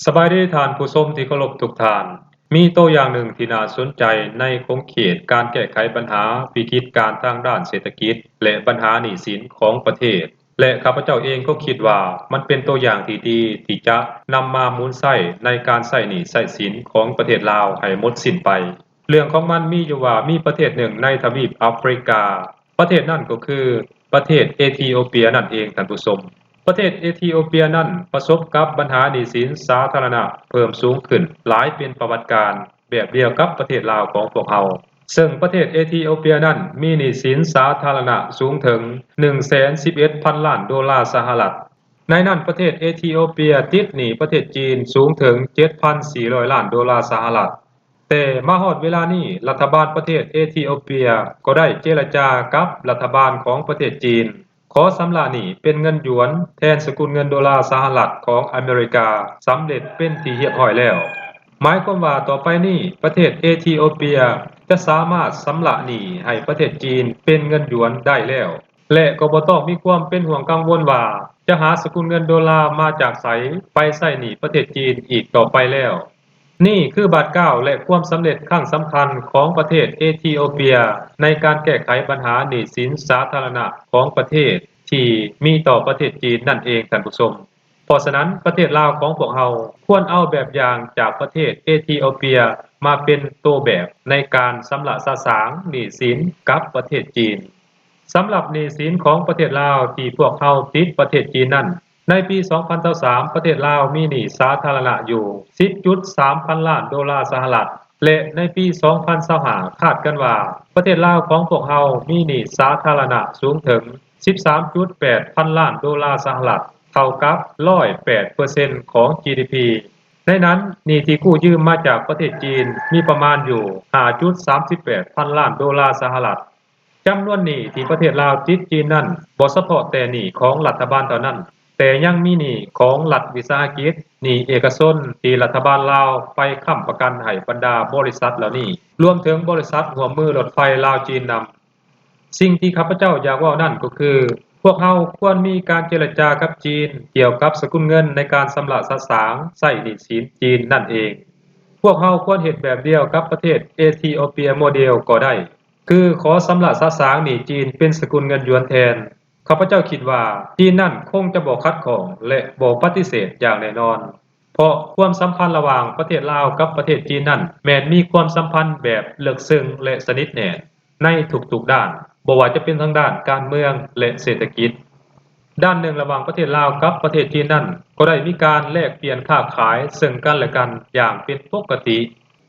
ສະບາຍດີທ່ານຜູ້ຊົມທີ່ເຄົາລົບທຸກທ່ານ. ມີຕົວຢ່າງໜຶ່ງທີ່ໜ້າສົນໃຈໃນຂົງເຂດການແກ້ໄຂບັນຫາວິກິດການທາງດ້ານເສດຖະກິດ ແລະ ບັນຫາໜີ້ສິນຂອງປະເທດ ແລະ ຂ້າພະເຈົ້າເອງກໍຄິດວ່າມັນເປັນຕົວຢ່າງທີ່ດີທີ່ຈະນຳມາໝູນໃຊ້ໃນການໃຊ້ໜີ້ໃຊ້ສິນຂອງປະເທດລາວໃຫ້ໝົດສິ້ນໄປ. ເລື່ອງຂອງມັນມີຢູ່ວ່າ ມີປະເທດໜຶ່ງໃນທະວີບອາຟຣິກາ, ປະເທດນັ້ນກໍຄືປະເທດເອທິໂອເປຍນັ້ນເອງທ່ານຜູ້ຊົມ. ປະເທດເອທິໂອເປຍນັ້ນປະສົບກັບບັນຫາໜີ້ສິນສາທາລະນະເພີ່ມສູງຂຶ້ນຫຼາຍເປັນປະຫວັດການ ແບບດຽວກັບປະເທດລາວຂອງພວກເຮົາ, ເຊິ່ງປະເທດເອທິໂອເປຍນັ້ນມີໜີ້ສິນສາທາລະນະສູງເຖິງໜຶ່ງແສນສິບເອັດພັນລ້ານໂດລາສະຫະລັດ. ໃນນັ້ນປະເທດເອທິໂອເປຍຕິດໜີ້ປະເທດຈີນສູງເຖິງເຈັດພັນສີ່ຮ້ອຍລ້ານໂດລາສະຫະລັດ. ແຕ່ມາຮອດເວລານີ້ ລັດຖະບານປະເທດເອທິໂອເປຍກໍໄດ້ເຈລະຈາກັບລັດຖະບານຂອງປະເທດຈີນ ຂໍຊຳລະໜີ້ເປັນເງິນຢວນແທນສະກຸນເງິນໂດລາສະຫະລັດຂອງອາເມລິກາສຳເລັດເປັນທີ່ຮຽບຮ້ອຍແລ້ວ. ໝາຍຄວາມວ່າຕໍ່ໄປນີ້ປະເທດເອທິໂອເປຍຈະສາມາດຊຳລະໜີ້ໃຫ້ປະເທດຈີນເປັນເງິນຢວນໄດ້ແລ້ວ ແລະ ກໍບໍ່ຕ້ອງມີຄວາມເປັນຫ່ວງກັງວົນວ່າຈະຫາສະກຸນເງິນໂດລາມາຈາກໃສໄປໃຊ້ໜີ້ປະເທດຈີນອີກຕໍ່ໄປແລ້ວ. ນີ້ຄືບາດກ້າວ ແລະ ຄວາມສຳເລັດຄັ້ງສຳຄັນຂອງປະເທດເອທິໂອເປຍໃນການແກ້ໄຂບັນຫາໜີ້ສິນສາທາລະນະຂອງປະເທດທີ່ມີຕໍ່ປະເທດຈີນນັ້ນເອງທ່ານຜູ້ຊົມ. ເພາະສະນັ້ນ ປະເທດລາວຂອງພວກເຮົາຄວນເອົາແບບຢ່າງຈາກປະເທດເອທິໂອເປຍມາເປັນໂຕແບບໃນການຊຳລະສະສາງໜີ້ສິນກັບປະເທດຈີນ. ສຳລັບໜີ້ສິນຂອງປະເທດລາວທີ່ພວກເຮົາຕິດປະເທດຈີນນັ້ນ, ໃນປີສອງພັນຊາວສາມ ປະເທດລາວມີໜີ້ສາທາລະນະຢູ່ສິບຈຸດສາມພັນລ້ານໂດລາສະຫະລັດ ແລະ ໃນປີສອງພັນຊາວຫ້າ ຄາດກັນວ່າປະເທດລາວຂອງພວກເຮົາມີໜີ້ສາທາລະນະສູງເຖິງສິບສາມຈຸດແປດພັນລ້ານໂດລາສະຫະລັດ, ເທົ່າກັບຮ້ອຍແປດເປີເຊັນຂອງຈີດີພີ. ໃນນັ້ນ ໜີ້ທີ່ກູ້ຢືມມາຈາກປະເທດຈີນມີປະມານຢູ່ຫ້າຈຸດສາມສິບແປດພັນລ້ານໂດລາສະຫະລັດ. ຈຳນວນໜີ້ທີ່ປະເທດລາວຕິດຈີນນັ້ນ ບໍ່ສະເພາະແຕ່ໜີ້ຂອງລັດຖະບານເທົ່ານັ້ນ, ແຕ່ຍັງມີໜີ້ຂອງລັດວິສາຫະກິດ, ໜີ້ເອກະຊົນທີ່ລັດຖະບານລາວໄປຄ້ຳປະກັນໃຫ້ບັນດາບໍລິສັດເຫຼົ່ານີ້, ລວມເຖິງບໍລິສັດຮ່ວມມືລົດໄຟລາວ-ຈີນນຳ. ສິ່ງທີ່ຂ້າພະເຈົ້າຢາກເວົ້ານັ້ນກໍຄື ພວກເຮົາຄວນມີການເຈລະຈາກັບຈີນກ່ຽວກັບສະກຸນເງິນໃນການຊຳລະສະສາງໃຊ້ໜີ້ສິນຈີນນັ້ນເອງ. ພວກເຮົາຄວນເຮັດແບບດຽວກັບປະເທດເອທິໂອເປຍໂມເດລກໍໄດ້, ຄືຂໍຊຳລະສະສາງໜີ້ຈີນເປັນສະກຸນເງິນຢວນແທນ. ຂ້າພະເຈົ້າຄິດວ່າຈີນນັ້ນຄົງຈະບໍ່ຂັດຂ້ອງ ແລະ ບໍ່ປະຕິເສດຢ່າງແນ່ນອນ, ເພາະຄວາມສຳພັນລະຫວ່າງປະເທດລາວກັບປະເທດຈີນນັ້ນ ແມ່ນມີຄວາມສຳພັນແບບເລິກເຊິ່ງ ແລະ ສະໜິດແໜ້ນໃນທຸກໆດ້ານ, ບໍ່ວ່າຈະເປັນທາງດ້ານການເມືອງ ແລະ ເສດຖະກິດ. ດ້ານໜຶ່ງລະຫວ່າງປະເທດລາວກັບປະເທດຈີນນັ້ນ ກໍໄດ້ມີການແລກປ່ຽນຄ້າຂາຍເຊິ່ງກັນ ແລະ ກັນຢ່າງເປັນປົກກະຕິ.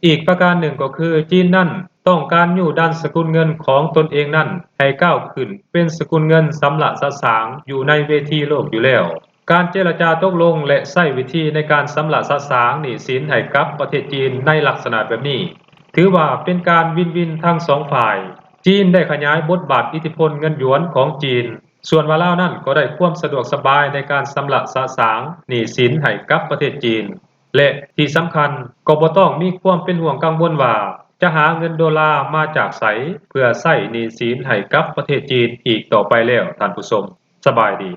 ອີກປະການໜຶ່ງກໍຄື ຈີນນັ້ນຕ້ອງການຍູ້ດັນສະກຸນເງິນຂອງຕົນເອງນັ້ນໃຫ້ກ້າວຂຶ້ນເປັນສະກຸນເງິນຊຳລະສະສາງຢູ່ໃນເວທີໂລກຢູ່ແລ້ວ. ການເຈລະຈາຕົກລົງ ແລະ ໃຊ້ວິທີໃນການຊຳລະສະສາງໜີ້ສິນໃຫ້ກັບປະເທດຈີນໃນລັກສະນະແບບນີ້ ຖືວ່າເປັນການວິນວິນທັງສອງຝ່າຍ. ຈີນໄດ້ຂະຫຍາຍບົດບາດອິດທິພົນເງິນຢວນຂອງຈີນ, ສ່ວນວ່າລາວນັ້ນກໍໄດ້ຄວາມສະດວກສະບາຍໃນການຊຳລະສະສາງໜີ້ສິນໃຫ້ກັບປະເທດຈີນ. ແລະ ທີ່ສຳຄັນກໍບໍ່ຕ້ອງມີຄວາມເປັນຫ່ວງກັງວົນວ່າຈະຫາເງິນໂດລາມາຈາກໃສເພື່ອໃຊ້ໜີ້ສິນໃຫ້ກັບປະເທດຈີນອີກຕໍ່ໄປແລ້ວທ່ານຜູ້ຊົມ. ສະບາຍດີ.